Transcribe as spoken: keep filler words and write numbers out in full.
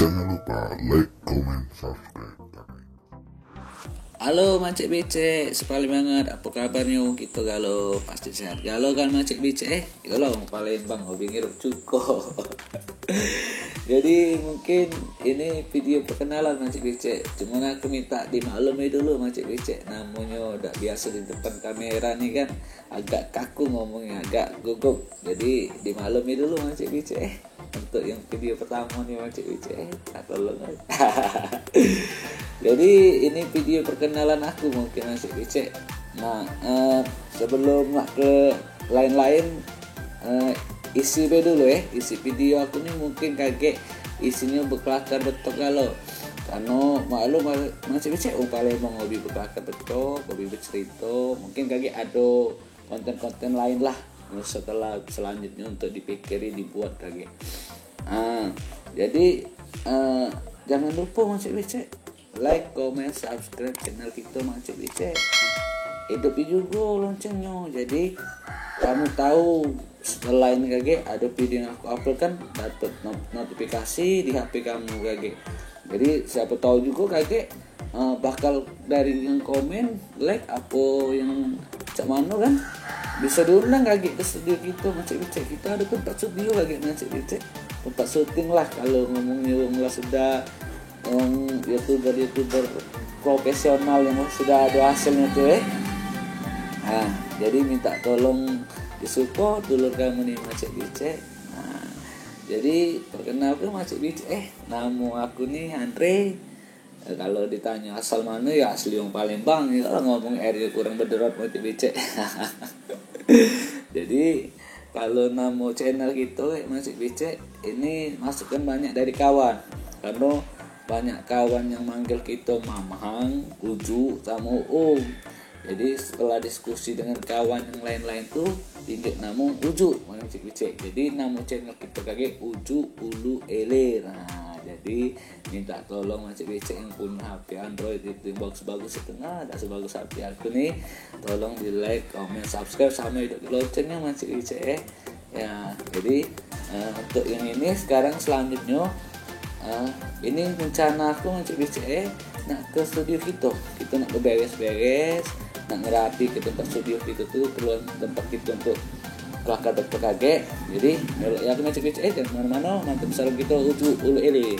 Jangan lupa like, comment, subscribe. Halo Mancik Bicik, sepaling banget, apa kabarnya? Kita galo pasti sehat galo kan Mancik Bicik eh? Yalah, orang Palembang hobi ngirup cuko. Jadi mungkin ini video perkenalan Mancik Bicik. Cuma aku minta dimaklumi dulu Mancik Bicik. Namanya dak biasa di depan kamera nih kan. Agak kaku ngomongnya, agak gugup. Jadi dimaklumi dulu Mancik Bicik eh. Untuk yang video pertama nih Mancik Bicik eh, tak tolong eh. Jadi ini video perkenalan aku mungkin Mancik Bicik. Nah, eh, sebelum nak ke lain-lain, eh, isi be dulu eh. Isi video aku ni mungkin kagek isinyo bekelakar betok galo. Karena maklum Mancik Bicik, oh, paling mau hobi bekelakar betok, hobi bercerita. Mungkin kagek ada konten-konten lain lah setelah selanjutnya untuk dipikiri, dibuat kagek. Ah, jadi eh, jangan lupa Mancik Bicik like, comment, subscribe channel kita Mancik Bicik. Hidupi juga loncengnya. Jadi kamu tahu selain kagek ada video yang aku upload kan dapat not- notifikasi di H P kamu kagek. Jadi siapa tahu juga kagek eh, bakal dari yang komen, like, apa yang cak mana kan bisa diundang kagek ke studio kita Mancik Bicik. Kita ada tempat studio kagek Mancik Bicik. Tempat syuting lah kalau ngomongnya orang lah sudah orang youtuber-youtuber profesional yang sudah ada hasilnya tu eh. Nah, jadi minta tolong disupport dulur kamu nih Mancik Bicik. Nah, jadi perkenalkan Mancik Bicik eh, nama aku nih Andre. Eh, kalau ditanya asal mana ya asli wong Palembang ya ngomong R ya kurang bederot Mancik Bicik. Jadi kalau nama channel kita eh, Mancik Bicik ini masukan banyak dari kawan. Karena banyak kawan yang manggil kita Mamang, Uju, sama Om. Jadi setelah diskusi dengan kawan yang lain-lain tu, tinggi namu Uju Mancik Bicik. Jadi nama channel kita kagek Uju Ulu Ilir. Nah, jadi minta tolong Mancik Bicik yang punya H P Android itu yang bagus-bagus itu nah, tak sebagus H P aku nih. Tolong di like, comment, subscribe sama hidup loncengnya Mancik Bicik eh. Ya, jadi uh, untuk yang ini sekarang selanjutnya uh, ini rencana aku Mancik Bicik eh nak ke studio kita. Kita nak beberes-beres, nak ngerapi ke tempat studio kita tu, keluar tempat kita untuk kelakar betul kagek. Jadi melok ya aku Mancik Bicik eh jangan mana-mana. Mantap salam kita Uju Ulu Ilir.